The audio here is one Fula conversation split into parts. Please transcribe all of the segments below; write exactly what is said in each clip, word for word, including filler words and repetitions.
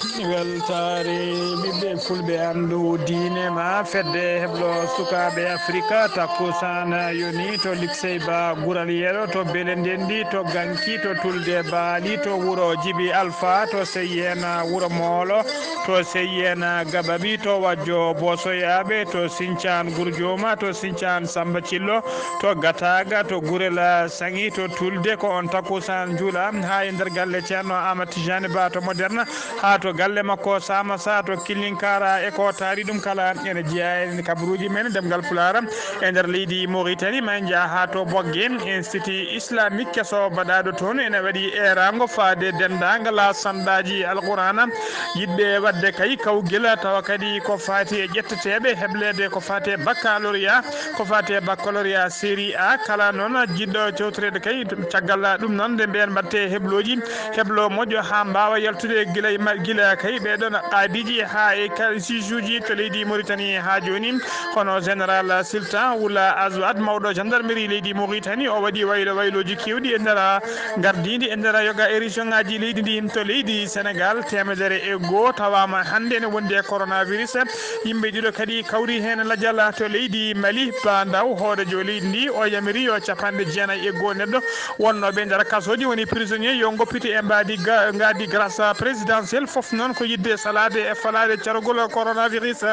Weltaare ɓiɓɓe fulɓe, anndu diine ma fedde heblo sukaaɓe Afrika. Takkusaan yoni to Liksey Ba Gural Yero, to Beele Ndenndi, to Ganki, to Tulde Baali, to wuro Jibi Alfa, to Seyyeena Wuro Moolo, to Seyyeena Gababi, to Wajjo Bosoyaaɓe, to Sincaan Gurjooma, to Sincaan Samba Cillo, to Gataaga, to Gurel Saŋi, to Tulde. Ko on takkusaan njuula haa e nder galle Ceerno Amat Tijani Ba to Moderna, haa to galle makko Samasa to Killinkara e ko taari ɗum kala. Ene jeyaa e kabaruuji men ɗemngal Pulaar e nder leydi Mauritanie. Ma en njah haa to Bogge, Institut Islamique keso baɗaaɗo toon ene waɗi eeraango faade denndaangal sandaaji Alqur'aana, yiɗɓe waɗde kay kawgel tawa kadi ko faati e ƴetteteeɓe, hebleede ko faati e baccalauréat, ko faati e baccalauréat série A. Kala noon jiɗɗo cewtoreede kay, caggal ɗum noon nde mbeen mbaɗte heblooji, heblo moƴƴo haa mbaawa yaltude gila e ma-, gila kay ɓee ɗoon qaadiiji haa e kala juge uji to leydi Mauritanie haa jooni. Kono Général Sultan Wula Azwad, mawɗo gendarmerie leydi Mauritanie, o waɗi waylo waylooji keewɗi e nder ngardiindi e nder yoga e région ŋaaji leydi ndi. To leydi Sénégal, teemedere e goo tawaama hannde ene wondi e coronavirus. Yimɓe ɗiɗo kadi kawri heen lajal to leydi Mali. Ba Ndaw, hooreejo leydi ndi, o yamiri yo capanɗe jeenayi e goo neɗɗo wonnooɓe e nder kasooji, woni prisonnier, yo ngoppite e mbaadi ga-, ngaadi grâce présidentielle. Fof noon ko yiɗde salaade e falaade cargol coronavirus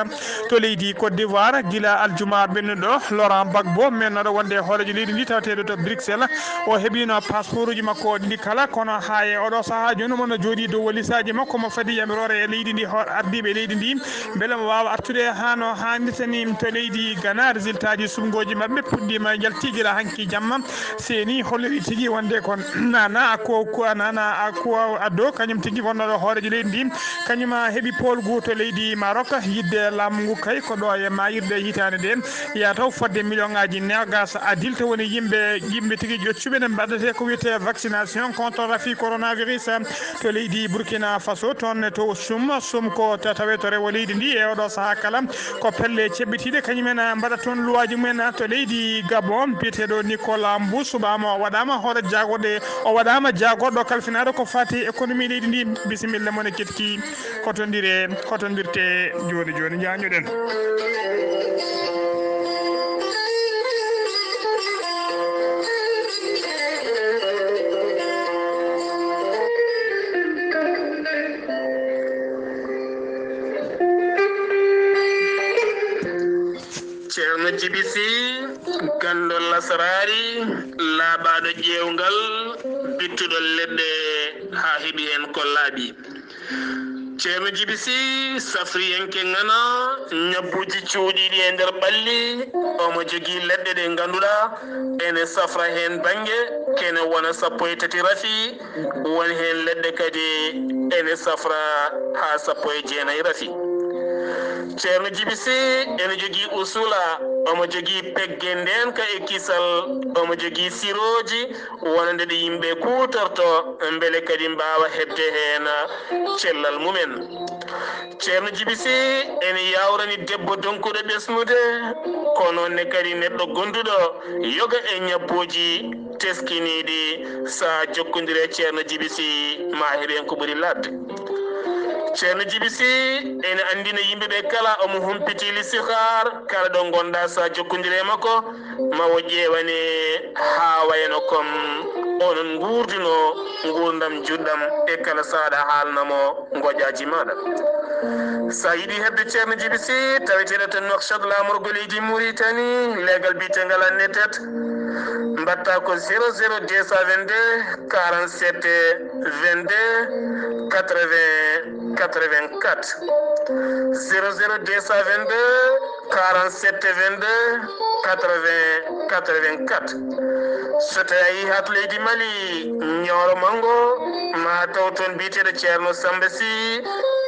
to leydi Côte d'Ivoire. Gila aljuma ɓennuɗo, Laurent Gbagbo, mennooɗo wonde hooreejo leydi ndi tawateeɗo to Bruxelles, o heɓino passeportuji makko ɗiɗi kala, kono haa e oɗo sahaa jooni omo jooɗii dow walisaaji makko, mo fadi yamiroore e leydi ndi, hoor-, ardiiɓe leydi ndi, mbele mo waawa artude haa no haanirta ni to leydi Ghana. Résultat ji suɓngooji maɓɓe puɗɗiima njalti gila hanki jamma. Seeni holliri tigi wonde ko Nana Akufo-, Nana Akufo-Addo, kañum tigi wonnooɗo hooreejo leydi ndi, kañum heɓi poolgu to leydi Maroc. Yiɗde laamu ngu kay ko ɗo e maayirɗe hitaande nde, yaa taw fodde million ŋaaji noogas adilta woni yimɓe, yimɓe tigi ƴoccuɓe ne mbaɗate ko wiyetee vaccination contre rafi coronavirus to leydi Burkina Faso, toon to Sum. Sum ko ta-, tawe to rewo leydi ndi e oɗo sahaa kala. Ko pelle ceɓɓitiiɗe kañum en mbaɗa toon luwaaji mumen. To leydi Gabon, biyeteeɗo Nicolas Mbou suɓaama, o waɗaama hoore jaagorɗe, o waɗaama jaagorɗo kalfinaaɗo ko faati e économie leydi ndi. Bisimilla mon e keɗki. Hotondire, hotondirte jooni jooni, njaañoɗen. Ceerno Jibi Si, ganndo lasraari, laaɓaaɗo ƴeewngal, bittuɗo leɗɗe haa heɓi heen ko laaɓi. Ceerno Jibi Si, safriyanke ŋana, ñabbuuji cuuɗiiɗi e nder ɓalli, omo jogii leɗɗe ɗe ngannduɗaa ene safra heen bannge, kene wona sappo e tati rafi, won heen leɗɗe kadi ene safra haa sappo e jeenayi rafi. Ceerno Jibi Si ene jogii usula, omo jogii pegge ndeenka e kisal, omo jogii sirooji wonande ɗi yimɓe kuutorto, mbele kadi mbaawa heɓde heen cellal mumen. Ceerno Jibi Si ene yaawrani debbo donkuɗo ɓesnude, ko noon ne kadi neɗɗo gonduɗo yoga e ñabbuuji teskiniiɗi. Sa jokkondire e Ceerno Jibi Si, ma heɓ heen ko ɓuri laaɓde. Ceerno Jibi Si ene anndina yimɓe ɓe kala omo humpiti listixaar, kala ɗo ngonɗaa sa jokkondire e makko, ma o ƴeewane haa wayano comme onon nguurduno nguurndam juɗɗam e kala saɗa haalna mo ngoƴaaji maaɗa. Sa yiɗi heɓde Ceerno Jibi Si, taweteeɗo to Nouakchott, laamorgo leydi Mauritanie, leegal biyeteegal Annetet, mbaɗta ko zéro zéro deux cent vingt-deux quarante-sept vingt-deux quatre-vingts quatre-vingt-quatre. Zéro zéro deux cent vingt-deux quarante-sept vingt-deux quatre-vingts quatre-vingt-quatre. So tawi a yehii haa to leydi Mali, Ñooro Manngo, ma taw toon biyeteeɗo Ceerno Samba Si,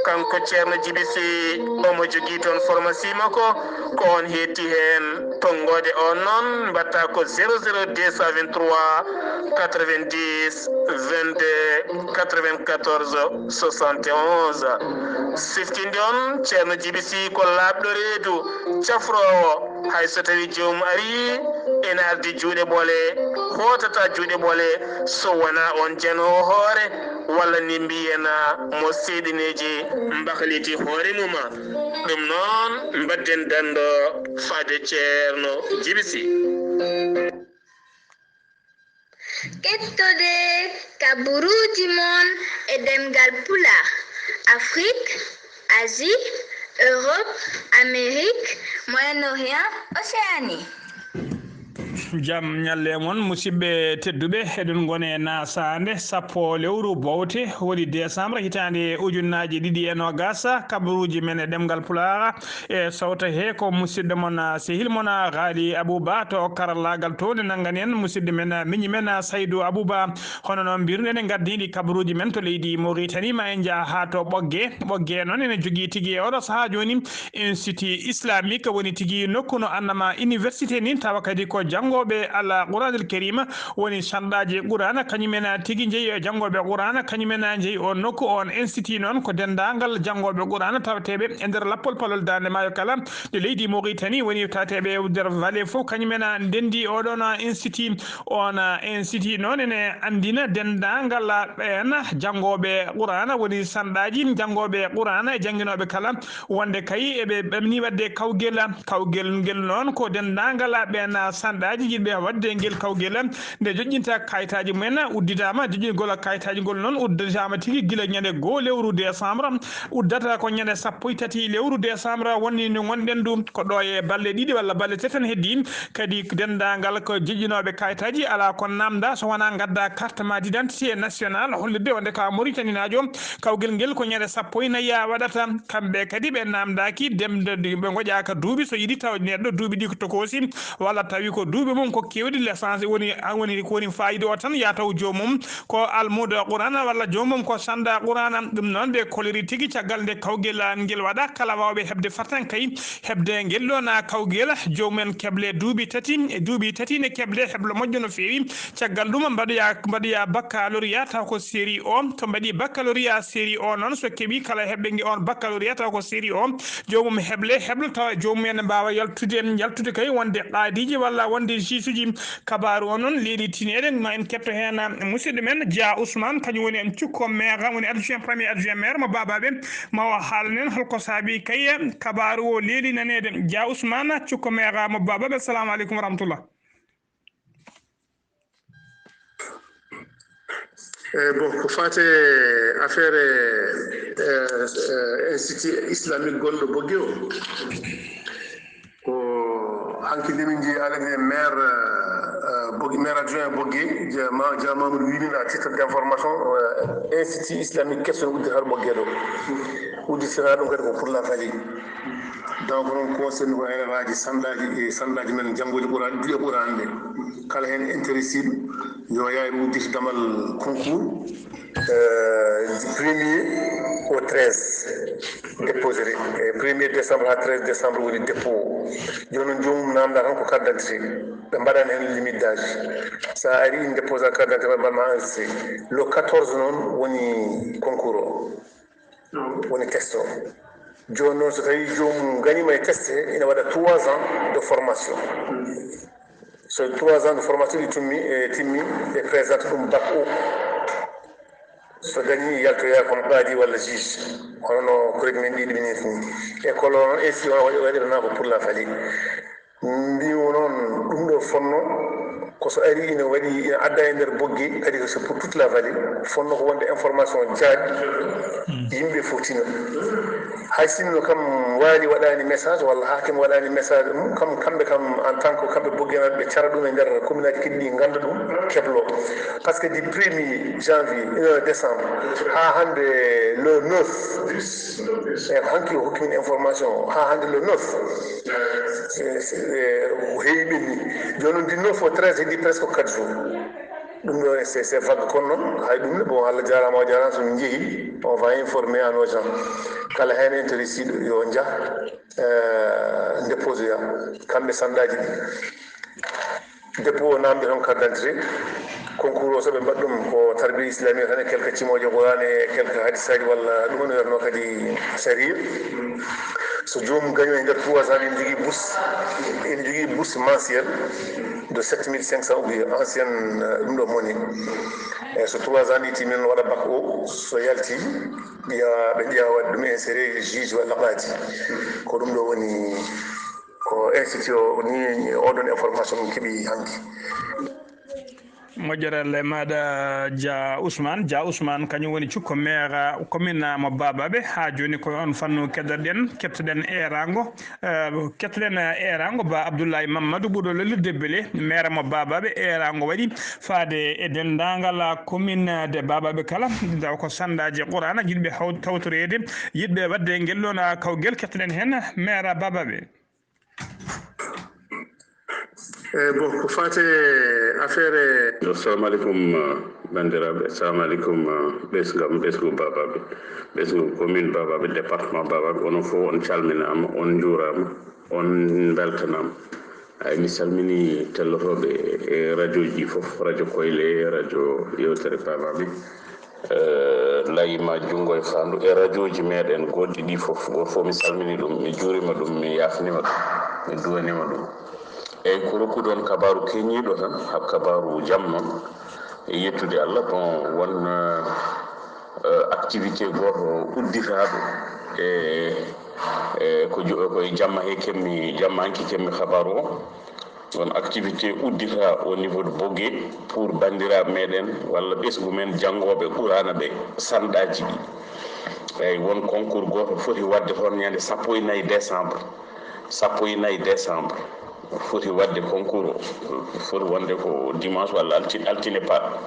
kanko Ceerno Jibi Si, omo jogii toon pharmacie makko, ko on heetti heen. Tonngoode on noon, mbaɗta ko zéro zéro deux cent vingt-trois quatre-vingt-dix vingt-deux quatre-vingt-quatorze soixante et onze. Siftinde on, Ceerno Jibi Si ko laaɓɗo reedu, cafroowo, hay so tawi joomum arii, ene ardi juuɗe ɓole, hootata juuɗe ɓole, so wonaa on janoowo hoore, walla ni mbiyen mo seeɗineeji mbahliti hoore mum. Ɗum noon, mbadden danndo faade Ceerno Jibi Si. Kettode kabaruuji mon e ɗemngal Pulaar, Afrik, Asie, Europe, Amérique, Moyen-Orient, Océanie. Jam ñalle e mon, musidɓe tedduɓe, eɗen ngoni e nasaande sappo lewru bowte, woni décembre, hitaande ujunnaaji ɗiɗi e noogas, kabaruuji men e ɗemngal Pulaar, e sawta he ko musidɗo mon, sehil mon, Ghali Abouba to karallaagal to, ne nanngani en musidɗo men, miñi men, Saydou Abouba. Hono noon mbirunɗen e ngardiiɗi kabaruuji men to leydi Mauritanie, ma en njaha haa to Ɓoggee. Ɓoggee noon ene jogii tigi e oɗo sahaa jooni Institut Islamique, woni tigi nokku no annama université ni, tawa kadi ko janngooɓe Al Qur'an Al Karim, woni sanɗaaji Qur'ana, kañum en tigi jeyi e janngooɓe Qur'ana, kañum en jeyi on nokku, on institut noon ko denndaangal janngooɓe Qur'ana tawateeɓe e nder lappol palol Daande Maayo kala, nde leydi Mauritanie woni tawateeɓe e nder vallée fof, kañum en ndenndi oɗon institut. On institut noon ene anndina denndaangal ɓeen janngooɓe Qur'ana, woni sanɗaaji janngooɓe Qur'ana e jannginooɓe kala, wonde kay eɓe ɓamni waɗde kawgel. Kawgel ngel noon ko denndaangal ɓeen sanɗaaji yiɗɓe waɗde ngel kawgel, nde joƴƴinta kayitaaji mumen udditaama. Joƴƴingol kayitaaji ngol noon udditaama tigi gila ñande goo lewru décembre, uddata ko ñande sappo e tati lewru décembre, woni no ngonɗen ɗum ko ɗo e balɗe ɗiɗi walla balɗe tati tan heddii. Kadi denndaangal ko joƴƴinooɓe kayitaaji alaa ko naamnda so wonaa ngadda carte ma d'identité nationale hollirde wonde ko a Moritaninaajo. Kawgel ngel ko ñande sappo e nayi waɗata. Kamɓe kadi ɓe naamndaaki, demde ɓe ngoƴaaka duuɓi, so yiɗi taw neɗɗo duuɓi ɗi ko tokoosi, walla tawi ko duuɓi mum ko keewɗi, l'essence woni, woni, ko woni faayiida o tan, ya taw joomum ko almuudo Qur'ana walla joomum ko sannda Qur'ana. Ɗum noon ɓe koliri tigi caggal nde kawgel ngel waɗa, kala waawɓe heɓde fartaŋ kay heɓde ngel ɗoon kawgel, joomum en keble duuɓi tati, e duuɓi tati ne keble heblo moƴƴo no feewi. Caggal ɗum mbaɗoya, mbaɗoya baccalauréat taw ko série o. To mbaɗi baccalauréat série o noon, so keɓi kala heɓɓe nge on baccalauréat taw ko série o, joomum heble heblo tawa joomum en mbaawa yaltude, yaltude kay wonde qaadiiji walla wonde juge uji. Kabaaru o noon leeli tineede, ma en ketto heen musidɗo men Dia Ousmane, kañum woni en cukko maire, woni adjoint, premier adjoint maire mo Babaɓe, ma o haalnen holko saabi kay kabaaru o leeli naneede. Dia Ousmane, cukko maire mo Babaɓe, assalamu aleykum wa rahmatullah. Eh, bon, ko faate affaire, eh, eh, institut islamique gonɗo Boggee o, ko hanki nde min njehi alade maire, eh, Boggee, maire adjoint Boggee, Dia Ma-, Dia Mamadou wimin à titre d'information, eh, institut islamique keso no udditata Boggee ɗo. Udditata ɗum kadi ko pour la famille. Donc, noon concerne ko élève aji, sanɗaaji, e sanɗaaji men janngooji Qur'an, duɗe Qur'an ɗe. Kala heen intéressé ɗo, yo yaay uddito damal concours, euh, du premier au treize déposé. E premier décembre haa treize décembre woni dépôt o. Jooni noon, joomum naamnda tan ko carte d'identité. Ɓe mbaɗani heen limite d'âge. So a ari, ina déposa carte d'identité ma, mbaɗma enregistré. Le quatorze noon woni concours o. Woni test o. Jooni noon, so tawii joomum gañiima e test he, ina waɗa trois ans de formation. So trois ans de formation ɗi tummi, e timmi, ɓe présente ɗum bac o. So gañi, yaltoya kono qaadi walla juge. Hono no collègue men ɗiɗi minutes ni. École o noon, institut o waɗi, waɗirana ko pour la famille. Mbiimi noon, ɗum ɗo fonno, ko so ari ina waɗi, ina adda e nder Boggee, kadi ko c'est pour toute la vallée, fonno ko wonde information jaajɗo, yimɓe fof tino. Hay sinno kam waali waɗaani message walla haakim waɗaani message mum, kam, kamɓe kam en tant que kamɓe Boggeeɓe ɓe cara ɗum e nder commune aji kadi ɗi ngannda ɗum, keblo. Parce que du premier janvier, euh, décembre, haa hannde le neuf, e hanki o hokki min information, haa hannde le neuf. E, e, ko heewi ɓenni. Jooni noon, du neuf au treize, heddii presque quatre jours. Ɗum ɗo, c'est, c'est vague kono noon, hay ɗum ne, bon, Allah jaaraama, o jaaraama, so min njehi, on va informer à nos gens. Kala heen intéressé ɗo, yo jah, euh, déposer ya, kamɓe sanɗaaji ɗi. Dépôt o namde toon carte d'identité. Concours o, so ɓe mbaɗ ɗum, ko tarbiya islamiya tan e quelque cimooje Qur'an e quelque hadisaaji walla ɗum, ene wiyatnoo kadi sariya. So joomum gaño e nder trois ans, ene jogii bourse, ene jogii bourse mensuelle de sept mille cinq cents ou bien ancienne, euh, ɗum ɗo moni. Eyi, so trois ans ɗi timmi noon, waɗa bac o, so yalti, ƴeewa, ɓe ƴeewa waɗde ɗum inséré juge walla qaadi. Ko ɗum ɗo woni ko institut o ni, oɗon information min keɓi hanki. Moƴƴere Allah e maaɗa, Dia Ousmane. Dia Ousmane, kañum woni cukko maire commune mo Babaɓe. Haa jooni ko on fannu keɗoɗen, keɗoɗen eeraango. Eh, keɗoɗen, eh, eeraango Ba Abdoulaye Mamadou ɓurɗo lolirde Bele, maire mo Babaɓe. Eeraango waɗi faade e denndaangal commune de Babaɓe kala. Taw ko sandaaji Qur'ana yiɗɓe haw-, tawtoreede, yiɗɓe waɗde ngel ɗoon, ah, kawgel. Keɗoɗen heen maire Babaɓe. Eyi, bon, ko faati e affaire e Assalamu alaikum, uh, banndiraaɓe. Assalamu alaikum, uh, ɓesngu am, ɓesngu Babaɓe, ɓesngu commune Babaɓe, département Babaɓe. Onon fof on calminaama, on njuuraama, on mbeltanaama. Ay, mi salmini tellotooɓe e radio ji fof, radio Koyle, radio Yewtere Babaɓe. Eh, layima junngo e faandu e radio ji meɗen goɗɗi ɗi fof. Gooto fof mi salmini ɗum, mi juurima ɗum, mi yaafnima ɗum, mi duwanima ɗum. Eyyi, ko rokkuɗon kabaaru keñiiɗo tan, hab kabaaru jam noon. E yettude Allah, bon, won, eh, eh, activité gooto udditaaɗo e, e ko jo-, ko e jamma he keɓmi, jamma hanki keɓmi kabaaru o. Won activité uddita au niveau de Bogué pour banndiraaɓe meɗen walla ɓesngu men janngooɓe Qur'ana ɓe, sanɗaaji ɗi. Eyyi, won concours gooto foti waɗde toon ñande sappo e nayi décembre. Sappo e nayi décembre foti waɗde concours o. Foti wonde ko dimanche walla alti-, altine paaɗo.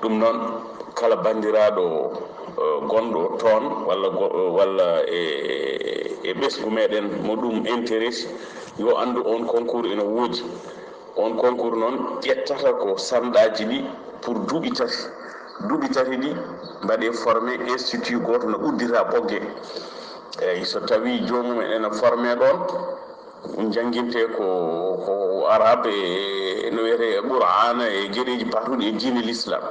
Ɗum noon, kala banndiraaɗo, eh, gonɗo toon walla go-, walla e, e ɓesngu meɗen mo ɗum intéresse, yo anndu on concours ina woodi. On concours noon ƴettata ko sanɗaaji ɗi pour duuɓi tati. Duuɓi tati ɗi mbaɗe formé institut gooto no uddita Ɓoggee. Eyyi, so tawii joomum en ene formé ɗoon, ɗum janngintee ko, ko arabe e no wiyetee Qur'aana e geɗeeji paatuɗi e diine l'islam.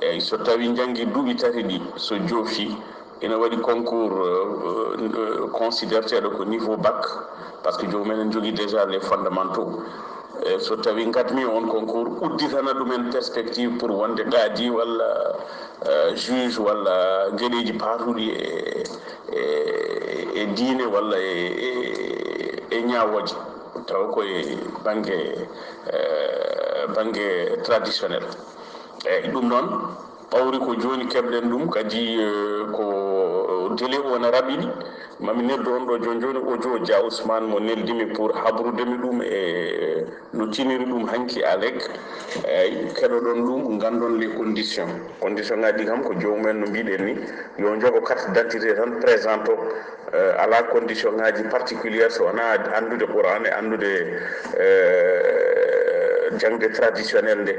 Eyyi, so tawii njanngi duuɓi tati ɗi, so joofi, ina waɗi concours, euh, euh, considerteeɗo ko niveau bac, parce que joomum en ene njogii déjà les fondamentaux. E so tawii ngadmi on concours, udditana ɗumen perspective pour wonde qaadi walla, euh, juge walla geɗeeji paatuɗi e, e, e diine walla e, e, e ñaawooje, tawa ko e bannge, euh, bannge traditionnel. Eyyi, ɗum noon, ɓawri ko jooni keɓɗen ɗum, kadi, eh, ko délai o na raɓɓiɗi. Mami neldu on ɗo jooni jooni audio Dia Ousmane mo neldimi pour habrude mi ɗum e no tiniri ɗum hanki à l'A E C. Eyyi, keɗoɗon ɗum, nganndon les conditions. Condition ngaji kam ko joomum en no mbiɗen ni, yo jogo carte d'identité tan, présente o, eh, ala condition ngaji particulière so wona anndude Qur'an e anndude, eh, jaŋde traditionnel nde.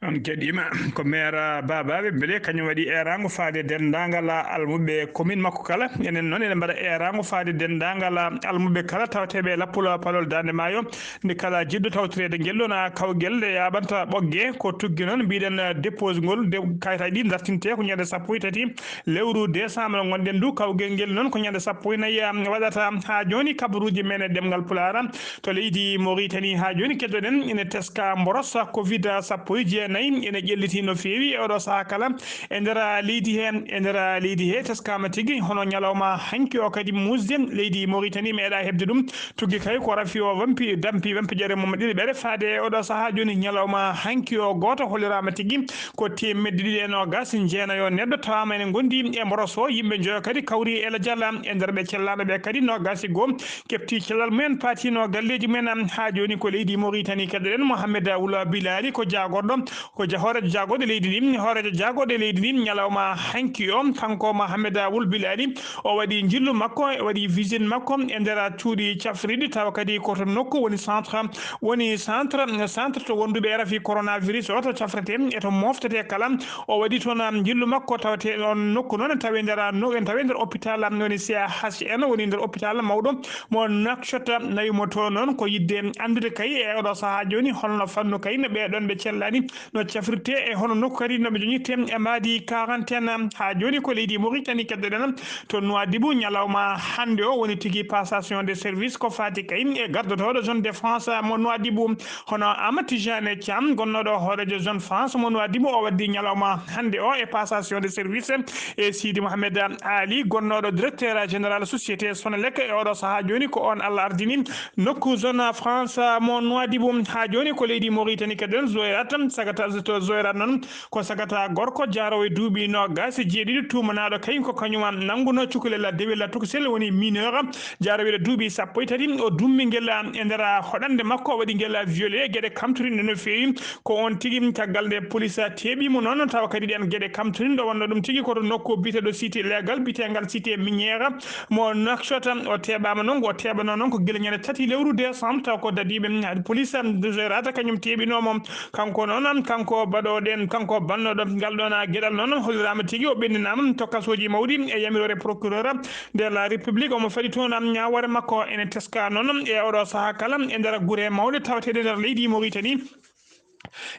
On keɗiima. Ko maire Babaɓe Bele, kañum waɗi eeraango faade denndaangal almuɓɓe commune makko kala. Enen noon, eɗen mbaɗa eeraango faade denndaangal almuɓɓe kala tawteeɓe e lappol palol Daande Maayo. Nde kala jiɗɗo tawtoreede ngel ɗoon kawgel, nde yaaɓanta Ɓoggee, ko tuggi noon mbiɗen dépose ngol, de-, kayitaaji ɗi dartinte ko ñande sappo e tati lewru décembre ngonɗen ndu. Kawgel ngel noon ko ñande sappo e nayi, um, waɗata. Haa jooni, kabaruuji men e ɗemngal Pulaar to leydi Mauritanie. Haa jooni, keɗoɗen ina teska mboros covid sappo e jeenayi, ina ƴelliti no feewi e oɗo sahaa kala e nder leydi he. E nder leydi he, teskaama tigi, hono ñalawma hanki o kadi muusde leydi Mauritanie, meeɗa heɓde ɗum. Tuggi kay ko rafi o wampi, dampi wampi ƴere mum ɗiɗi ɓere faade e oɗo sahaa jooni. Ñalawma hanki o gooto holliraama tigi ko teemedde ɗiɗi e noogas jeenayo neɗɗo tawaama ene ngondi e mboros o. Yimɓe njoyo kadi kawri e lajal e nder ɓe cellaaɓe ɓe kadi noogas e goo keɓti cellal mumen, paatino galleeji mumen. Haa jooni ko leydi Mauritanie keɗoɗen. Mohamed Wula Bilali ko jaagorɗo Ko ja-, hooreejo jaagorɗe leydi ndin, hooreejo jaagorɗe leydi ndin ñalawma hanki o, kanko Mohamed Wul Bilali, o waɗi njillu makko, o waɗi visite makko e nder cuuɗi cafrirɗi, tawa kadi ko to nokku woni centre, woni centre, centre to wonduɓe rafi coronavirus o to cafrete e to moftete kala. O waɗi toon njillu makko tawate on nokku noon tawi nder, no, tawi nder hôpital woni C H N, woni nder hôpital mawɗo mo Nouakchott. Nawi mo to noon ko yidde anndude kay e oɗo sahaa jooni holno fannu kay no ɓee ɗoon ɓe cellani no cafrirte e hono nokku kadi no ɓe joñirte e mbaadi quarantaine. Haa jooni ko leydi Mauritanie keddoɗen to Nouadhibou ñalawma hannde o woni tigi passation de service ko faati kay e gardotooɗo zone défense mo Nouadhibou, hono Amadou Tijane Thiam, gonnooɗo hooreejo zone France mo Nouadhibou, o waddi ñalawma hannde o e passation de service e Sidi Mohamed Ali, gonnooɗo directeur général société Sonelec. E oɗo sahaa jooni ko on Allah ardini nokku zone France mo Nouadhibou. Haa jooni ko leydi Mauritanie kadi en Zoirat, sagata to Zoirat noon ko sagata gorko jaaroowo e duuɓi noogaas e jeeɗiɗi, tuumanaaɗo kay ko kañum nannguno cukalel dewel tokosel, woni mineur, jaaroowo e duuɓi sappo e tati. O dummi ngel e nder hoɗande makko, o waɗi ngel violé, geɗe kamtorinɗe no feewi. Ko on tigi, caggal nde police teeɓi mo noon, tawa kadi ɗen geɗe kamtorinɗe, o wonno ɗum tigi ko to nokku biyeteeɗo cité légal, biyeteengal cité minière mo Nouakchott. O teeɓaama noon, o teeɓanoo noon ko gila ñande tati lewru décembre, taw ko dadiiɓe police de Zoirat kañum teeɓinoo mo. Kanko noon, kanko baɗooɗen, kanko bannooɗo ngal ɗoon geɗal noon, holliraama tigi o ɓenndinaama to kasooji mawɗi e yamiroore procureur de la République. Omo faɗi toon ñaawoore makko. Ene teska noon e oɗo sahaa kala e nder gure mawɗe tawateeɗe nder leydi Mauritanie.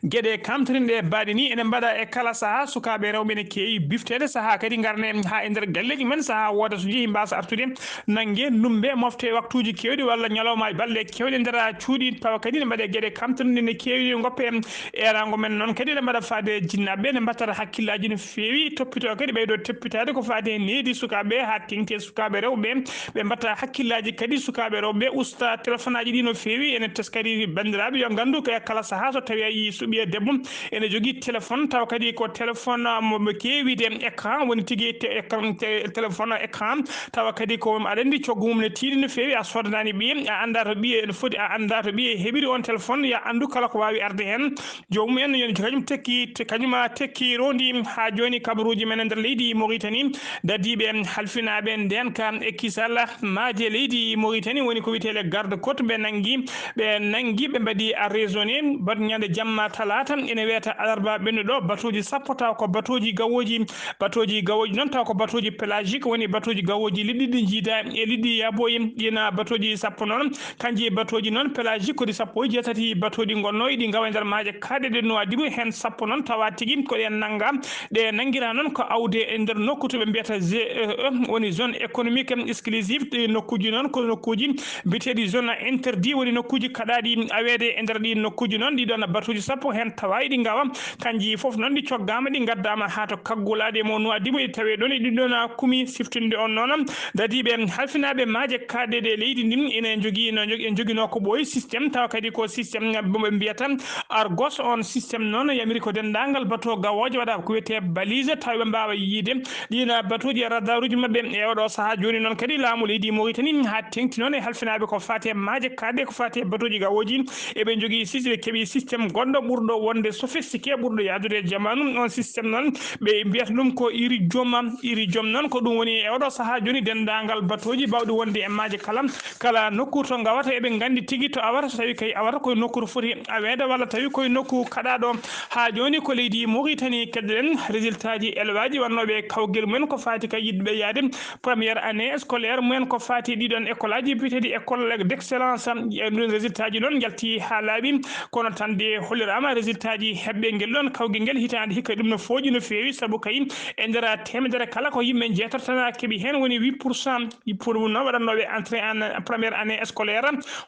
Geɗe kamtorinɗe baaɗe ni ene mbaɗa e kala sahaa. Sukaaɓe rewɓe ne keewi bifteede sahaa kadi ngarne haa e nder galleeji men, sahaa wooda so jehi mbaasa artude nannge, ndumbe, mofte waktuuji keewɗi walla ñalawma balɗe keewɗe nder cuuɗi, tawa kadi ne mbaɗe geɗe kamtorinɗe ne keewi ngoppe. Eeraango men noon kadi ene mbaɗa faade jinnaaɓe ne mbattata hakkillaaji no feewi, toppitoo kadi ɓeydo toppitaade ko faade needi sukaaɓe haa teŋti e sukaaɓe rewɓe. Ɓe mbatta hakkillaaji kadi sukaaɓe rewɓe usta téléphone aji ɗi no feewi. Ene teskadi banndiraaɓe yo nganndu ko e kala sahaa so tawi a yii suɓi e debbo ene jogii téléphone, tawa kadi ko téléphone mo, mo keewide écran, woni tigi te-, écran, te-, téléphone écran, tawa kadi ko aɗa anndi coggu mum ne tiiɗi no feewi, a soodanaani ɓiye, a anndaa to ɓiye ene foti, a anndaa to ɓiye heɓiri on téléphone, ya anndu kala ko waawi arde heen. Joomum en yo kañum tekki, te-, kañum a tekki rondi haa jooni kabaruuji men e nder leydi Mauritanie, dadiiɓe halfinaaɓe ndeenka e kisal maaje leydi Mauritanie, woni ko wiyetee les gardes côtes, ɓe nanngi, ɓe nanngi, ɓe mbaɗi arraisonné, bat ñande jamma talaata, ene wiyata alarba ɓennuɗo, batooji sappo taw ko batooji gawooji, batooji gawooji noon taw ko batooji pélagique, woni batooji gawooji liɗɗi ɗi njiida e liɗɗi yaboyi, ɗina batooji sappo noon, kanji batooji noon pélagique ko ɗi sappo e jeetati batooji ngonnoo, ɗi ngawa e nder maaje kaaɗe ɗe Nouadhibou, heen sappo noon tawa tigi ko ɗe nannga, ɗe nanngira noon ko awde e nder nokku to ɓe mbiyata Z E E, woni zone économique exclusive. Ɗi nokkuuji noon ko nokkuuji biyeteeɗi zone interdit, woni nokkuuji kaɗaaɗi aweede e nder ɗi nokkuuji noon. Ɗi ɗoon batooji sappo heen tawa eɗi ngawa, kanji fof noon ɗi coggaama, ɗi ngaddaama haa to kaggulaaɗe mo Nouadhibou, ɗi tawee ɗoon e ɗi ɗoon kumi. Siftinde on noon, dadiiɓe halfinaaɓe maaje kaaɗe ɗe leydi ndin ene njogii, no njog-, en njoginoo ko ɓooyi système, tawa kadi ko système ɓe mbiyata Argos. On système noon yamiri ko denndaangal bato gawooje waɗa ko wiyetee balise, tawa ɓe mbaawa yiide ɗiin batooji e radaruuji maɓɓe. E oɗo sahaa jooni noon kadi laamu leydi Mauritanie haa teŋti noon e halfinaaɓe ko faati e maaje kaaɗe, ko faati e batooji gawooji, eɓe njogii sys-, ɓe keɓi système goɗɗo ɓurɗo wonde sophistiqué, ɓurɗo yahdude e jamaanu. On système noon ɓe mbiyata ɗum ko Iridium. Iridium noon ko ɗum woni e oɗo sahaa jooni denndaangal batooji baawɗi wonde e maaje kala, kala nokku to ngawata eɓe nganndi tigi to awata, so tawi kay awata koye nokku to foti aweede walla tawi koye nokku kaɗaaɗo. Haa jooni ko leydi Mauritanie keddoɗen résultat ji élève aji wonnooɓe e kawgel mumen ko faati ka yiɗɓe yahde première année scolaire mumen, ko faati ɗiɗon école aji biyeteeɗi école d'excellence. E ɗum résultat ji noon njalti haa laaɓi, kono tan de holliraama résultat ji heɓɓe ngel ɗoon kawgel ngel hitaande hikka ɗum no fooƴi no feewi, sabu kay e nder teemedere kala ko yimɓe jeetato tan keɓi heen, woni huit pour cent. Pour ɗum noon waɗannooɓe entrée en première année scolaire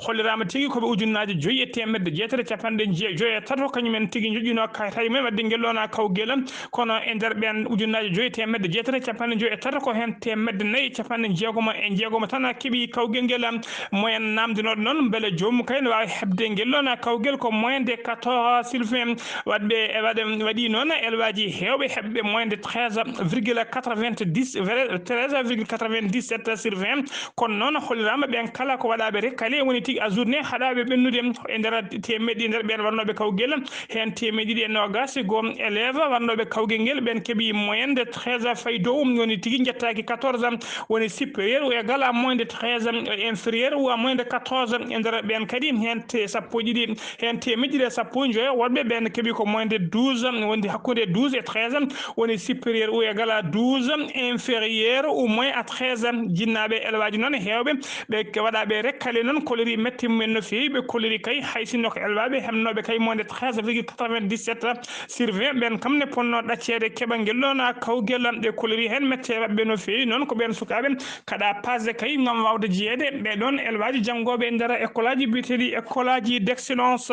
holliraama tigi ko ɓe ujunnaaje joyi e teemedde jeetati e capanɗe joyi e tato, kañum en tigi njoƴƴinoo kayitaaji mumen waɗde ngel ɗoon kawgel. Kono e nder ɓeen ujunnaaje joyi e teemedde jeetati e capanɗe joyi e tato, ko heen teemedde nayi e capanɗe jeegom e jeegom tan keɓi kawgel ngel. Moyen naamndinooɗo noon mbele joomum kay ne waawi heɓde ngel ɗoon kawgel ko moyen de quatorze. sur vingt. Waɗɓe e waɗe waɗi noon elwaaji heewɓe heɓɓe moins de treize virgule quatre-vingt-dix, treize virgule quatre-vingt-dix-sept sur vingt. Kono noon holliraama ɓeen kala ko waɗaaɓe recalé woni tigi à journée haɗaaɓe ɓennude e nder teemeɗɗe nder ɓeen waɗnooɓe kawgel. Heen teemeɗɗe ɗiɗi e noogaas e goo élève waɗnooɓe kawgel ngel ɓeen keɓi moins de treize fay dow, woni tigi njettaaki quatorze, woni supérieur ou égal à moins de treize, inférieur ou à moins de quatorze. E nder ɓeen kadi heen te sappo e ɗiɗi, heen teemeɗɗe ɗiɗi e sappo e joyo woɗɓe ɓeen keɓi ko moins de douze, woni hakkunde douze e treize, woni supérieur ou égal à douze, inférieur ou moins à treize. Jinnaaɓe elwaaji noon heewɓe ɓe ke-, waɗaaɓe recalé noon kolori mette mumen no feewi. Ɓe kolori kay hay sinno ko elwaaɓe heɓnooɓe kay moins de treize virgule quatre-vingt-dix-sept sur vingt, ɓeen kam ne ponno ɗacceede keɓa ngel ɗoon kawgel. Ɓe kolori heen mette maɓɓe no feewi. Noon ko ɓeen sukaaɓe kaɗa pasde kay ngam waawde jeyeede ɓee ɗoon elwaaji janngooɓe e nder école aji biyeteeɗi école aji d'excellence.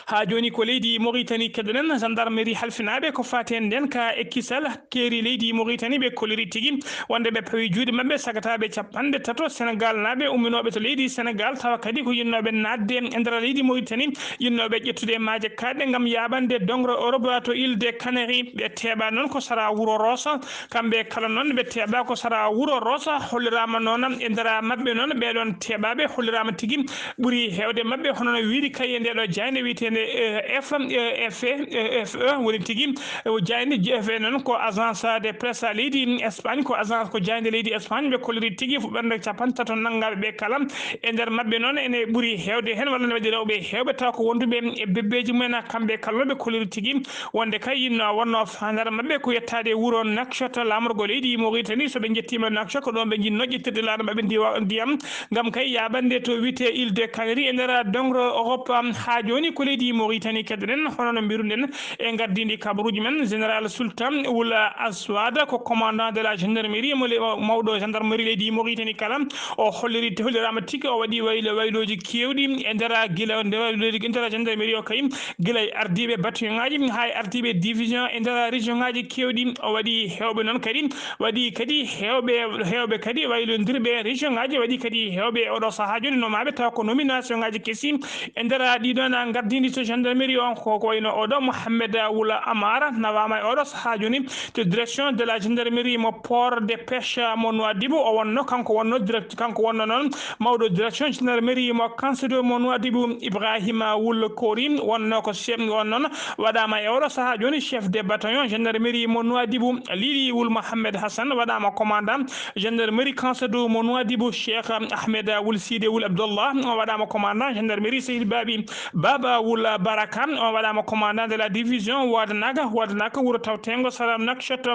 Haa jooni ko leydi Mauritanie keɗoɗen, gendarmerie halfinaaɓe ko faati heen ndeen ka e kisal keeri leydi Mauritanie, ɓe koliri tigi wonde ɓe pawi juuɗe maɓɓe sagataaɓe capanɗe tato Senegal naaɓe umminooɓe to leydi Senegal, tawa kadi ko yinnooɓe naatde e nder leydi Mauritanie, yinnooɓe ƴettude maaje kaaɗɗe ngam yaaɓande dongre Europe to Île des Canaries. Ɓe teeɓa noon ko sara wuro Rosso, kamɓe kala noon ɓe teeɓa ko sara wuro Rosso. Holliraama noon e nder maɓɓe noon ɓee ɗoon teeɓaaɓe holliraama tigi ɓuri heewde maɓɓe hono no wiiri kay e ndee ɗoo jaaynde wiyeteende, eh, F, eh, F E, eh, F E, woni tigi, eh, jaaynde F E noon ko agence de presse leydi Espagne, ko agence, ko jaaynde leydi Espagne. Ɓe kolliri tigi fuɗɓannde capanɗe tato nanngaaɓe ɓe kala. E nder maɓɓe noon ene ɓuri heewde heen walla ne waɗi rewɓe heewɓe taw ko wonduɓe e bebbeeji mumen, kamɓe kala no ɓe kolliri tigi wonde kay yinno wonno faandaare maɓɓe ko yettaade wuro Nouakchott, laamorgo leydi Mauritanie. So ɓe njettiima Nouakchott, ko ɗoon ɓe njinnoo ƴettirde laaɗe maɓɓe ndiwa-, ndiyam ngam kay yaaɓande to wiyetee Île des Canaries e nder dongre Europe. Haa jooni ko leydi Mauritanie keɗoɗen, hono no mbiruɗen e ngardiindi kabaruuji men, Général Sultan Wul Aswad, ko commandant de la gendarmerie, mo le-, mawɗo gendarmerie leydi Mauritanie kala. O holliri, holliraama tigi, o waɗi waylo-, waylooji keewɗi e nder gila, nde waylooji e nder gendarmerie o kay, gila e ardiiɓe bataillon ŋaaji haa e ardiiɓe division e nder région ŋaaji keewɗi. O waɗi heewɓe noon kadi, waɗi kadi heewɓe, heewɓe kadi waylondirɓe région ŋaaji, waɗi kadi heewɓe e oɗo sahaa jooni nomaaɓe tawa ko nomination ŋaaji kesi e nder ɗiɗon ngardiindi to gendarmerie on, ko, ko wayno oɗo Mohamed Wula Amara nawaama e oɗo sahaa jooni to direction de la gendarmerie mo port de pêche mo Nouadhibou. O wonno, kanko wonno direct-, kanko wonno noon mawɗo direction gendarmerie mo Kansudo mo Nouadhibou. Ibrahima Wul Kori wonno ko chef, on noon waɗaama e oɗo sahaa jooni chef de bataillon gendarmerie mo Nouadhibou. Lili Wul Mohamed Hassan waɗaama commandant gendarmerie Kansudo mo Nouadhibou. Cheikh Ahmed Wul Sidi Wul Abdullah waɗaama commandant gendarmerie Seydi Babi Baba Wula Baraka, on waɗaama commandant de la division Wadanaga, Wadanaga wuro tawteengo sara Nouakchott.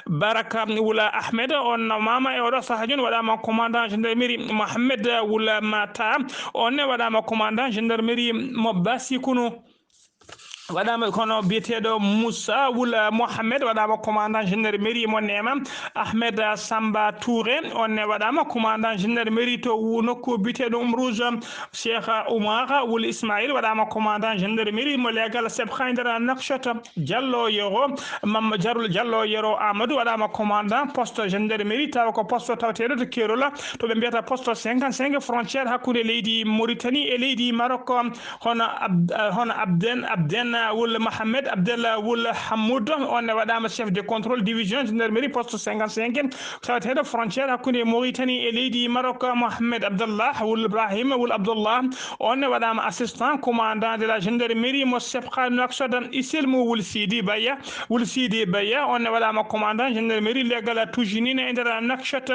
Baraka Wula Ahmed, on nawmaama e oɗo sahaa jooni, waɗaama commandant gendarmerie. Mohamed Wula Mata, on ne waɗaama commandant gendarmerie mo Basikunu. Waɗaama kono biyeteeɗo Moussa Wula Mohamed, waɗaama commandant gendarmerie mo Neema. Ahmed Samba Touré, on ne waɗaama commandant gendarmerie to wu-, nokku biyeteeɗo Um Rouge. Cheikh Oumar Wul Ismail waɗaama commandant gendarmerie mo leegal Seb Haydara Nouakchott. Diallo Yero, Mamma Jarul Diallo Yero Amadou waɗaama commandant poste gendarmerie, tawa ko poste tawateeɗo to Kerola, to ɓe mbiyata poste cinquante-cinq, frontière hakkunde leydi Mauritanie e leydi Maroc. Hono Ab-, hono Abden, Abden Wul Mohamed, Abdel Wul Hamoud, on ne waɗaama chef de contrôle division gendarmerie poste cinquante-cinq, tawateeɗo frontière hakkunde Mauritanie e leydi Maroc. Mohamed Abdallah Wul Ibrahim Wul Abdallah, on ne waɗaama assistant commandant de la gendarmerie mo Seb Haydara Nouakchott. Isilmu Wul Sidi Baya, Wul Sidi Baya, on ne waɗaama commandant gendarmerie leegal Toujinine e nder Nouakchott.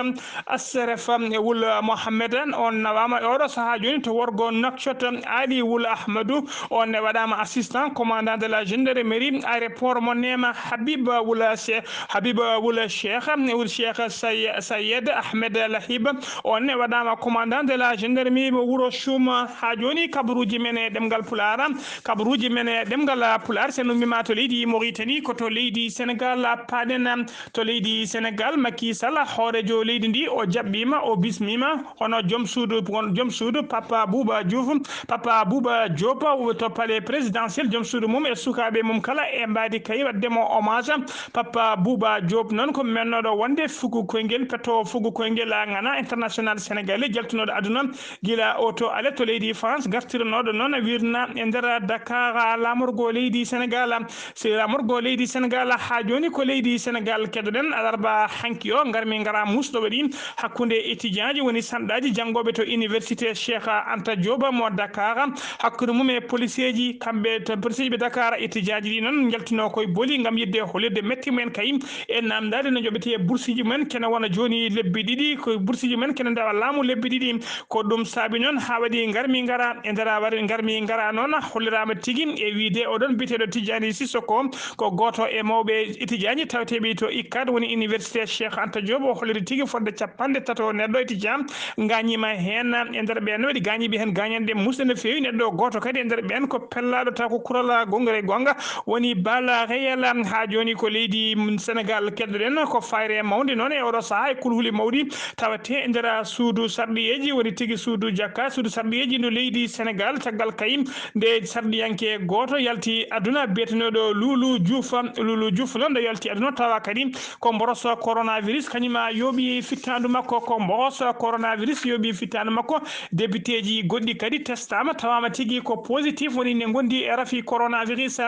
Asseref Wul Mohamed, on nawaama e oɗo sahaa jooni to worgo Nouakchott. Ali Wul Ahmadou, on ne waɗaama assistant commandant de la gendarmerie aéroport mo Neema. Habib Wul Che-, Habib Wul Cheikh, Wul Cheikh Say-, Sayed Ahmed Lahib, on ne waɗaama commandant de la gendarmerie mo wuro Choum. Haa jooni kabaruuji men e ɗemngal Pulaar, kabaruuji men e ɗemngal Pulaar, so en ummiima to leydi Mauritanie, ko to leydi Senegal paaɗen. To leydi Senegal, Macky Sall, hooreejo leydi ndi, o jaɓɓiima, o bismiima hono joom suudu, joom suudu Papa Bouba Diouf, Papa Bouba Diop, to palais présidentiel, joom suudu mum e sukaaɓe mum kala e mbaadi kay waɗde mo hommage. Papa Bouba Diop noon ko mennooɗo wonde fugu koyngel, petto fugu koyngel a ngana international sénégalais jaltunooɗo aduna gila o to ale to leydi France, gartiranooɗo noon wirna e nder Dakar lamorgo leydi Sénégal. Si lamorgo leydi Sénégal haa jooni ko leydi Sénégal keɗoɗen alarba hanki o, ngarmi ngara musɗo waɗi hakkunde étudiant ji woni sanɗaaji janngooɓe to université Cheikh Anta Diop mo Dakar, hakkunde mum e policeeji, kamɓe to policeeji ɓe Dakar, étudiant ji ɗi noon njaltinoo koye boli ngam yiɗde hollirde metti mumen kay e namdaade no njoɓetee bursiiji mumen kene wona jooni lebbi ɗiɗi, ko bursiiji mumen kene ndewa laamu lebbi ɗiɗi. Ko ɗum saabi noon haa waɗi ngarmi ngara e nder a waɗi ngarmi ngara noon holliraama tigi e wiyde oɗon biyeteeɗo Tijjani Sissoko ko gooto e mawɓe étudiant ji taweteeɓe to ICAD woni université Cheikh Anta Diop, o holliri tigi fodde capanɗe tato neɗɗo étudiant gaañiima heen e nder ɓeen waɗi gaañiiɓe heen gaañanɗe musɗe no feewi. Neɗɗo gooto kadi e nder ɓeen ko pellaaɗo taw ko kural gongre gonga woni Bala Reyel. Haa jooni ko leydi Sénégal keɗoɗen ko fayre mawnde noon e oɗo sahaa e kulhuli mawɗi tawate e nder suudu sarɗiyeeji woni tigi suudu jakka suudu sarɗiyeeji ndu leydi Sénégal caggal kay nde sarɗiyanke gooto yalti aduna biyetenooɗo Luulu Juuf. Luulu Juuf noon nde yalti aduna tawa kadi ko mboros coronavirus kañum a yooɓi fittaandu makko, ko mboros coronavirus yooɓi fittaandu makko. Débiteeji goɗɗi kadi testaama tawaama tigi ko positif woni ne ngondi e rafi coronavirus.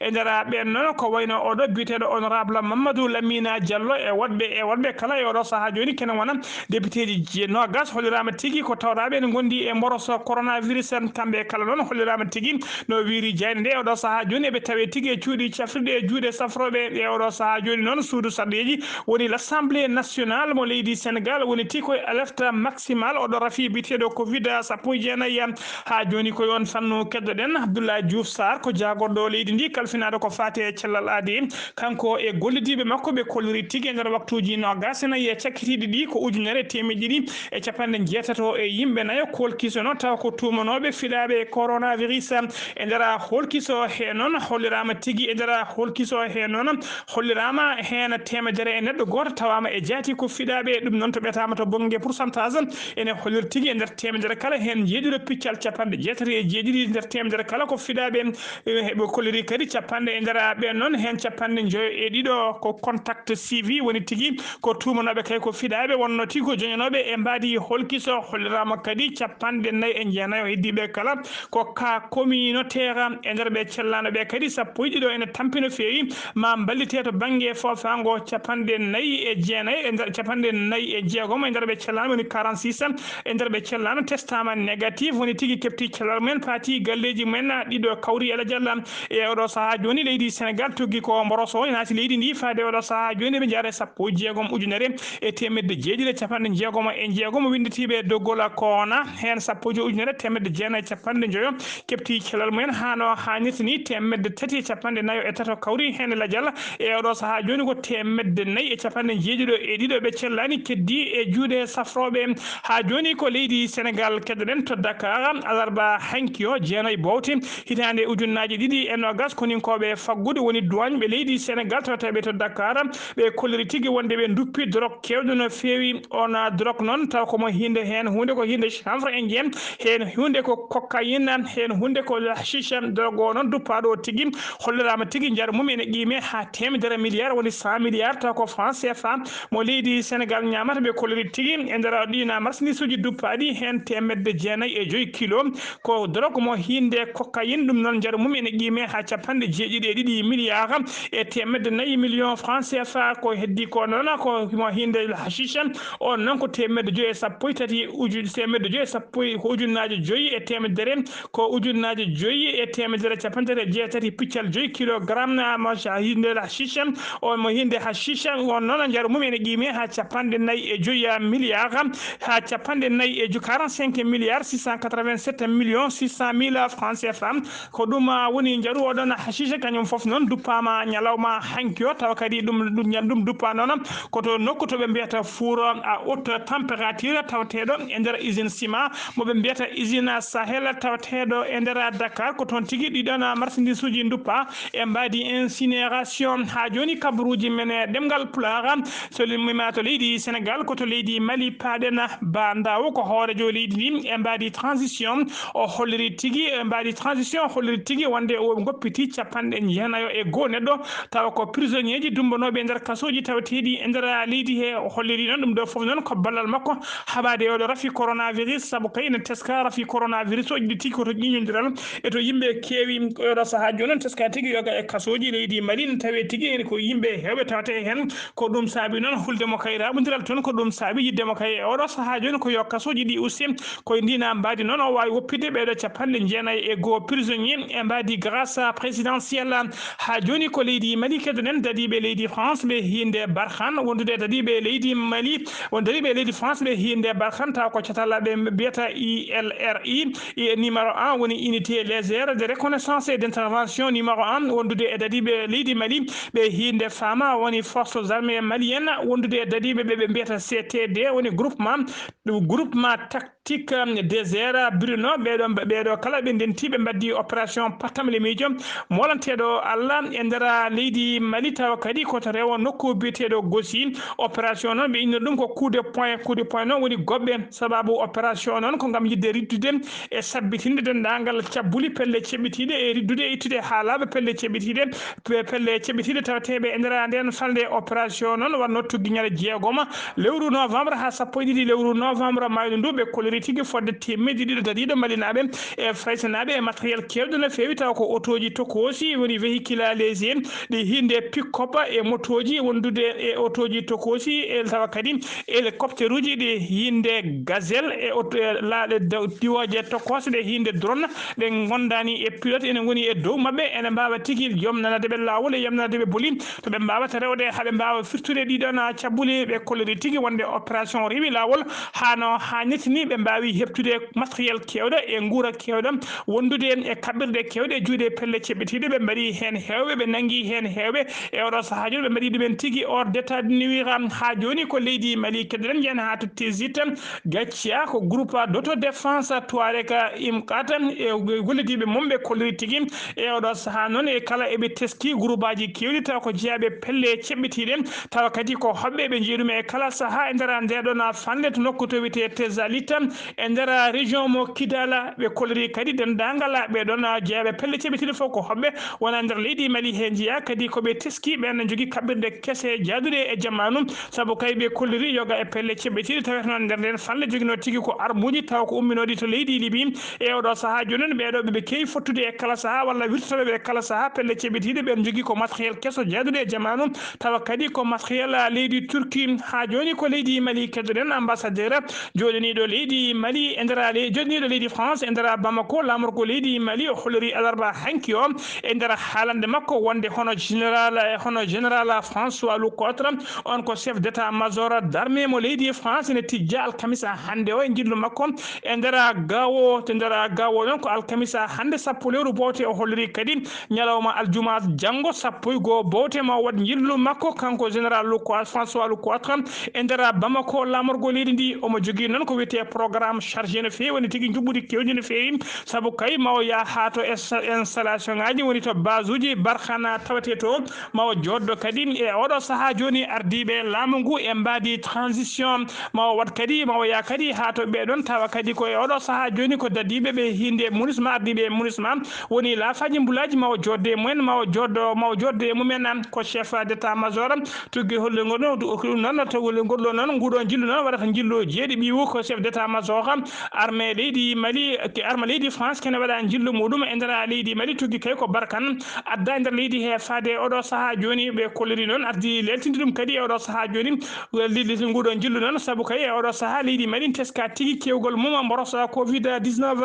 E nder ɓeen noon ko wayno oɗo biyeteeɗo honorable Mamadou Lamina Diallo e woɗɓe e woɗɓe kala e oɗo sahaa jooni kene wona débiteeji je- noogas holliraama tigi ko tawraaɓe ene ngondi e mboros coronavirus. Kamɓe kala noon holliraama tigi no wiiri jayde nde oɗo sahaa jooni eɓe tawe tigi e cuuɗi cafrirɗi e juuɗe safrooɓe e oɗo sahaa jooni noon suudu sarɗiyeeji woni l'Assemblée nationale mo leydi Sénégal woni tigi koye alerte maximale oɗo rafi biyeteeɗo covid sappo e jeenayi. Haa jooni ko yon fannu keddoɗen Abdoulaye Diouf Sarr ko jaagorɗo leydi ndi kalfinaaɗo ko faati e cellal aadi. Kanko e gollidiiɓe makko ɓe kolliri tigi e nder waktuuji noogas e nayi e cakkitiiɗi ɗi ko ujunere e teemeɗɗe ɗiɗi e capanɗe jeetato e yimɓe nayo kolkisono tawa ko tuumanooɓe fiɗaaɓe e coronavirus. E nder holkiso he noon holliraama tigi e nder holkiso he noon holliraama heen teemedere e neɗɗo gooto tawaama e jaati ko fiɗaaɓe. Ɗum noon to ɓetaama to bonnge pourcentage ene hollir tigi e nder teemedere kala heen jeeɗiɗo piccal capanɗe jeetati e jeeɗiɗi nder teemedere kala ko fiɗaaɓe. Eɓe kolliri kadi capanɗe e nder ɓeen noon heen capanɗe njoyo e ɗiɗo ko contact suivi woni tigi ko tuumanooɓe kay ko fiɗaaɓe wonno tigi ko joñanooɓe e mbaadi holkiso holliraama kadi capanɗe nayi e jeenayo heddiiɓe kala ko ka communautaire e nder ɓe cellaano ɓe kadi sappo e ɗiɗo ene tampi no feewi ma mballite to bannge foofaango capanɗe nayi e jeenayi e nder capanɗe nayi e jeegom e nder ɓe cellaano woni quarante-six e nder ɓe cellaano testaama négatif woni tigi kepti cellal mumen paati galleeji mumen ɗiɗo kawri e lajal e oɗo sahaa jooni leydi Sénégal tuggi ko mboroso naati leydi ndi faade oɗo sahaa jooni ɓe njaare sappo e jeegom ujunere e teemedde jeeɗiɗi e capanɗe jeegom e jeegom winnditiiɓe doggol koona heen sappo e joy ujunere teemedde jeenayi e capanɗe njoyo kepti cellal mumen haa no haanirta ni teemedde tati e capanɗe nayo e tato kawri heen e lajal e oɗo sahaa jooni ko teemedde nayi e capanɗe jeeɗiɗo e ɗiɗo ɓe cellaani keddi e juuɗe safrooɓe. Haa jooni ko leydi Sénégal keɗoɗen to Dakar alarba hanki o jeenayi bowte hitaande ujunnaaji ɗiɗi e noogas koninkooɓe faggude woni duwaañɓe leydi Sénégal tawateeɓe to Dakar ɓe kolliri tigi wonde ɓe nduppi drog keewɗo no feewi. On drog noon taw komo hinde heen huunde ko hinde chanvre indien heen huunde ko cocaïne heen huunde ko hashish. Drog o noon duppaaɗo o tigi holliraama tigi njar mum ene qiime haa teemedere milliard woni cent milliard taw ko France CFA mo leydi Sénégal ñaamata ɓe kolliri tigi e nder ɗiina marchandise uji duppaaɗi heen teemedde jeenayi e joyi kilo ko drog mo hinde cocaïne ɗum noon njar mum ene qiime haa capanɗe jeeɗiɗi e ɗiɗi milliard e teemedde nayi million France CFA ko heddi ko noon ko mo hinde hashish on noon ko teemedde joyi e sappo e tati uju teemedde joyi e sappo ko ujunnaaji joyi e teemedere ko ujunnaaji joyi e teemedere capanɗe tati e jeetati piccal joyi kilogramme mo hinde hashish on mo hinde hashish on noon njar mum ene qiime haa capanɗe nayi e joyi milliard haa capanɗe nayi e joyi quarante-cinq milliards six cent quatre-vingt-sept millions six cent mille France CFA. Ko ɗum woni njaru oɗon hashish kañum fof noon duppaama ñalawma hanki o tawa kadi ɗum ɗum ñan ɗum duppa noon ko to nokku to ɓe mbiyata four à haute température tawateeɗo e nder usine ciment mo ɓe mbiyata usine Sahel tawateeɗo e nder Dakar ko toon tigi ɗiɗon marchandise uji duppa e mbaadi incinération. Haa jooni kabaruuji men e ɗemngal Pulaar so limmiima to leydi Sénégal ko to leydi Mali paaɗen. Ba Ndaw ko hooreejo leydi ndi e mbaadi transition o holliri tigi e mbaadi transition o holliri tigi nde o goppiti capanɗe jeenayo e goo neɗɗo, tawa ko prisonnier ji dumbanooɓe e nder kasooji taweteeɗi e nder leydi he. O holliri noon ɗum ɗo fof noon ko ballal makko haɓaade e oɗo rafi coronavirus, sabu kay ene teska rafi coronavirus o ɗiɗi tigi ko to ƴiiñondiral e to yimɓe keewi. Ko oɗo sahaa jooni noon teska tigi yoga e kasooji leydi Mali, ne tawee tigi ene ko yimɓe heewɓe tawetee heen. Ko ɗum saabi noon hulde mo kay raɓondiral toon, ko ɗum saabi yidde mo kay e oɗo sahaa jooni ko yo kasooji ɗi uste. Koye ndina mbaadi noon o waawi woppitde ɓeeɗo capanɗe jeenayi e goo prisonnier e mbaadi grâce présidentielle. Haa jooni ko leydi Mali kedoɗen dadiiɓe leydi France ɓe hiinde Barkhane, wondude e dadiiɓe leydi Mali, won dadiiɓe leydi France ɓe hiinde Barkhane, taw ko catal ɓe mbiyata I L R I, e numéro un woni unité légère de reconnaissance et d'intervention, numéro un wondude e dadiiɓe leydi Mali ɓe hiinde Fama, woni forces armées maliennes, wondude e dadiiɓe ɓe ɓe mbiyata C T D, woni groupement, ɗum groupement tactique, um, désert Bruno. Ɓeeɗo, ɓeeɗo kala ɓe ndenti, ɓe mbaddi opération pattamle miijo molanteeɗo Allah e nder leydi Mali, tawa kadi ko to rewo nokku biyeteeɗo Gosi. Opération noon ɓe innori ɗum ko coup de poing. Coup de poing noon woni goɓɓe, sababu opération noon ko ngam yidde riddude e sabbitinde denndaangal cabbuli, pelle ceɓɓitiiɗe e riddude e ittude haa laaɓa pelle ceɓɓitiiɗe, pe-, pelle ceɓɓitiiɗe taweteeɓe e nder ndeen falnde opération noon, wonnoo tuggi ñande jeegoma lewru novembre haa sappo e ɗiɗi lewru novembre maaydu ndu. Ɓe kolliri tigi fodde teemedde ɗiɗi dadiiɗo malinaaɓe e fraysenaaɓe e matériel keewɗo no feewi, tawa ko otooji tokoosi, woni véhicule léger, ɗi hiinde pick-up e motooji, wondude e otooji tokoosi, e tawa kadi hélicoptère uji ɗi hiinde gazelle e oto-, e laaɗe daw-, diwooje tokoose ɗe hiinde drone, ɗe ngondaani e pilote, ene ngoni e dow maɓɓe, ene mbaawa tigi yomnanade ɓe laawol e yomnanade ɓe boli, to ɓe mbaawata rewde haa ɓe mbaawa firtude ɗiɗon cabbuli. Ɓe kolliri tigi wonde opération rewi laawol haa no haanirta ni, ɓe mbaawi heɓtude matériel keewɗo e nguura keewɗo, wondude e kaɓirɗe keewɗe e juuɗe pelle ceɓɓitiiɗe. Ɓe mbaɗi heen heewɓe, ɓe nanngi heen heewɓe e oɗo sahaa jooni, ɓe mbaɗi ɗumen tigi hors d'état de nuire. Haa jooni ko leydi Mali kedoɗen, njeyen haa to Tisit, Gaccia, ko groupe d'autodéfense Touareg Imkat e gollidiiɓe mum ɓe kolliri tigi e oɗo sahaa noon, e kala eɓe teski groupaaji keewɗi taw ko jeyaaɓe pelle ceɓɓitiiɗe, tawa kadi ko hoɓɓe ɓe njeyi ɗum e kala sahaa e nder ndeɗon fanle to nokku to wiyetee Tezalit e nder région mo Kidala. Ɓe kolliri kadi denndaangal ɓeɗon jeyaaɓe pelle ceɓɓitiiɗe fof ko hoɓɓe wona nder leydi Mali he njeyaa, kadi ko ɓe teski ɓen ne njogii kaɓirɗe kese jaaduɗe e jamaanu. Sabu kay ɓe kolliri yoga e pelle ceɓɓitiiɗe tawete noon nder nden fanle joginoo tigi ko armuuji taw ko umminooɗi to leydi Libi. E oɗo sahaa jooni noon ɓeɗo ɓe keewi fottude e kala sahaa walla wirtotoɓe ɓe e kala sahaa pelle ceɓɓitiiɗe ɓen njogii ko matériel keso jaaduɗo e jamaanu, tawa kadi ko matériel leydi Turki. Haa jooni ko leydi Mali kedoɗen. Ambassadeur joɗaniiɗo leydi Mali e nder le-, joɗaniiɗo leydi France e nder Bamako laamorgo leydi Mali o holliri alarba hanki o e nder haalande makko wonde hono général, hono général François Lecointre, on ko chef d'état-major d'armée mo leydi France, ene tijja alkamisa hannde o e njillu makko e nder Gao. To nder Gao noon ko alkamisa hannde sappo lewru bowte. O holliri kadi ñalawma aljuma janngo sappo e goo bowte ma o waɗ njillu makko, kanko général Lecointre, François Lecointre, e nder Bamako laamorgo leydi ndi. Omo jogii noon ko wiyetee programme chargé no feewi, woni tigi njuɓɓudi keewndi no feewi. Sabu kay ma o yaha haa to ins-, installation ngaji, woni to base uji Barkhane tawetee to, ma o jooɗdo kadi e oɗo sahaa jooni ardiiɓe laamu ngu e mbaadi transition. Ma o waɗ kadi, ma o yaha kadi haa to ɓeɗon tawa kadi ko e oɗo sahaa jooni ko dadiiɓe ɓe hiinde MINUSMA, ardiiɓe MINUSMA woni laafaaji mbulaaji, ma o jooɗde e mumen, ma o jooɗdo, ma o jooɗde e mumen. Ko chef d'état-major tuggi hollirngo ɗum, ɗum noon to hollirngo ɗo noon, nguɗo njillu noon waɗata njillu jeeɗiɗi. Ɓiwu ko chef d'état-major armée leydi Mali, ke armée leydi France kene waɗa njillu muɗum e nder leydi Mali. Tuggi kay ko Barkhane adda e nder leydi he faade e oɗo sahaa jooni. Ɓe kolliri noon ardi leltinde ɗum kadi e oɗo sahaa jooni. Lillitingol nguɗo njillu noon, sabu kay e oɗo sahaa leydi Mali teska tigi kewgol mum mborosa covid dix-neuf.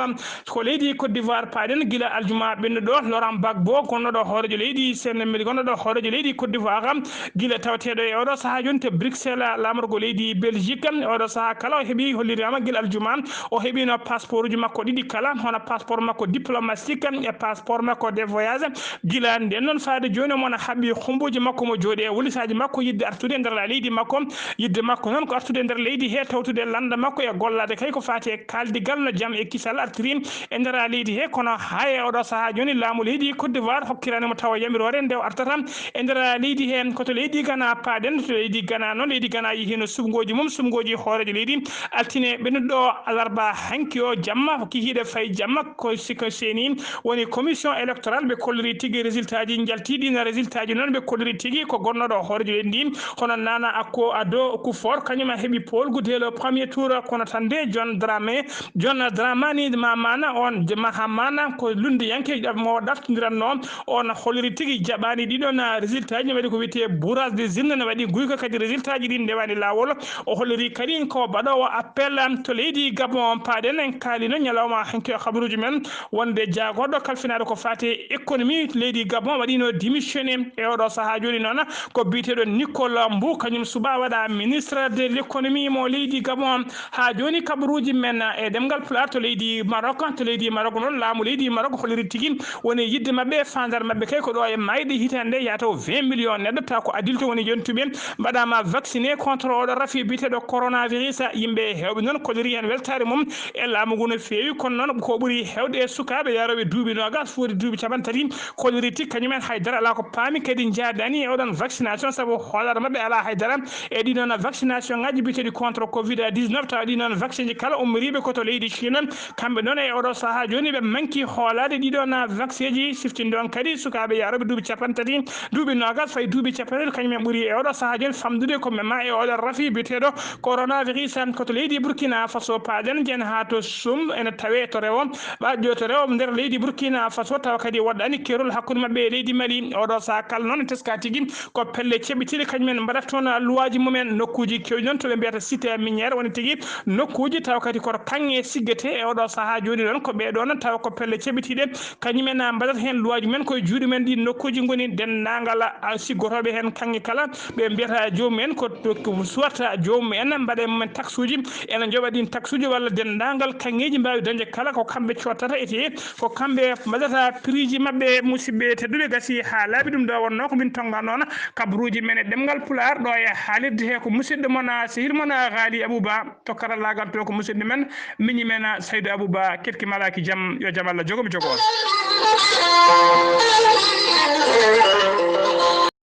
Ko leydi Côte d'Ivoire paaɗen gila aljuma ɓennuɗo. Laurent Gbagbo, gonnoɗo hooreejo leydi Sénégal, gonnoɗo hooreejo leydi Côte d'Ivoire, gila tawateeɗo e oɗo sahaa jooni to Bruxelles, laamorgo leydi Belgique. Oɗo sahaa kala o heɓi, holliraama gila aljuma, o heɓino passeport uji makko ɗiɗi kala, hono passeport makko diplomatique e passeport makko de voyage. Gila nden noon faade jooni, omo na haɓɓi hombuuji makko, mo jooɗi e walisaaji makko, yiɗde artude e nder leydi makko. Yiɗde makko noon ko artude e nder leydi he, tawtude lannda makko e gollaade kay ko faati e kaaldigal no jam e kisal artiri e nder leydi he. Kono haa e oɗo sahaa jooni, laamu leydi Côte d'Ivoire hokkiraani mo tawa yamiroore nde o artata e nder leydi he. Ko to leydi Ghana paaɗen, to leydi Ghana noon, leydi Ghana yehiino suɓngooji mum, suɓngooji hooreejo leydi, altine ɓennuɗo alarba hanki o jamma, kikiiɗe fayi jamma, ko siko seeni woni Commission électorale ɓe kolliri tigi résultat ji njaltiɗi. Na résultat ji noon ɓe kolliri tigi ko gonnoɗo hoorejo leydi ndi, hono Nana Akko Ado Kufor, kañum a heɓi poolgu dès le premier tour. Kono tan de John Dramé, John Dramani Mamana, on Mahamana, ko lunndiyanke mo ɗaftindiranno, on holliri tigi jaɓani ɗiɗon résultat ji. Waɗi ko wiyetee bourrage des urnes, ne waɗi guyka, kadi résultat ji ɗin ndewani laawol. O holliri kadi ko baɗoowo appel to leydi Gabon. Paaɗen, en kaalino ñalawma hanki o habaruuji men wonde jaagorɗo kalfinaaɗo ko faati e économie leydi Gabon waɗino démissionné. E oɗo sahaa jooni noon, ko biyeteeɗo Nicole Mbou, kañum suɓaa waɗa ministre de l'économie mo leydi Gabon. Haa jooni kabaruuji men e ɗemngal Pulaar to leydi Maroc, to leydi Maroc noon, laamu leydi Maroc holliri tigi woni yiɗde maɓɓe, faandaare maɓɓe kay ko ɗo e maayde hitaande nde yahata o vingt millions neɗɗo, taw ko adulte woni yontuɓe, mbaɗaama vacciné contre oɗo rafi biyeteeɗo coronavirus. Yimɓe heewɓe noon kolliri heen weltaare mum e laamu ngu no feewi, kono noon ko ɓuri heewde e sukaaɓe yarooɓe duuɓi noogas foti duuɓi capanɗe tati kolliri tigi kañumen hay dara alaa ko paami, kadi njaadaani e oɗon vaccination, sabu hoolaare maɓɓe alaa hay dara e ɗi noon vaccination ngaji biyeteeɗi contre covid dix-neuf, tawa ɗi noon vaccin ji kala ummoriiɓe ko to leydi Chine. Kamɓe noon e oɗo sahaa jooni ɓe manki hoolaade ɗi ɗoon vaccin ji, siftinde on kadi sukaaɓe yarooɓe duuɓi capanɗe tati, duuɓi noogas fayi duuɓi capanɗe tati, kañum en ɓuri e oɗo sahaa jooni famɗude ko mema e oɗo rafi biyeteeɗo coronavirus. Ko to leydi Burkina Faso paaɗen, jeen haa to Sum ene tawee to rewo, ɓaaƴo to rewo nder leydi Burkina Faso, tawa kadi woɗɗaani keerol hakkunde maɓɓe e leydi Mali. Oɗo sahaa kala noon teska tigi ko pelle ceɓitiiɗe kañum en mbaɗata toon luwaaji mum en. Nokkuuji keewɗi noon to ɓe mbiyata cité minière woni tigi nokkuuji tawa kadi koto kaŋŋe siggetee e oɗo sahaa jooni noon ko ɓee ɗoon tawa ko pelle ceɓitiiɗe kañum en mbaɗata heen luwaaji mum en koye juuɗe mum en. Ɗiin nokkuuji ngoni denndaangal a siggotooɓe heen kaŋŋe kala ɓe mbiyata joomum en ko, ko suwata joomum en mbaɗa e mum en taxuuji, ene njoɓa ɗiin taxuuji walla denndaangal kaŋŋeeji mbaawi dañde kala ko kamɓe cottata ete ko kamɓe mbaɗata prix ji maɓɓe. Musidɓe tedduɓe, gasi haa laaɓi ɗum ɗo wonnoo ko min tonnga noon kabaruuji men e ɗemngal Pulaar ɗo e haalirde he ko musidɗo mon a sehil mon a Haali Abuba to karallaagal to ko musidɗo men miñi men Saydu Abuba keɗki malaaki jam yo jam Allah jogo mi jogo on.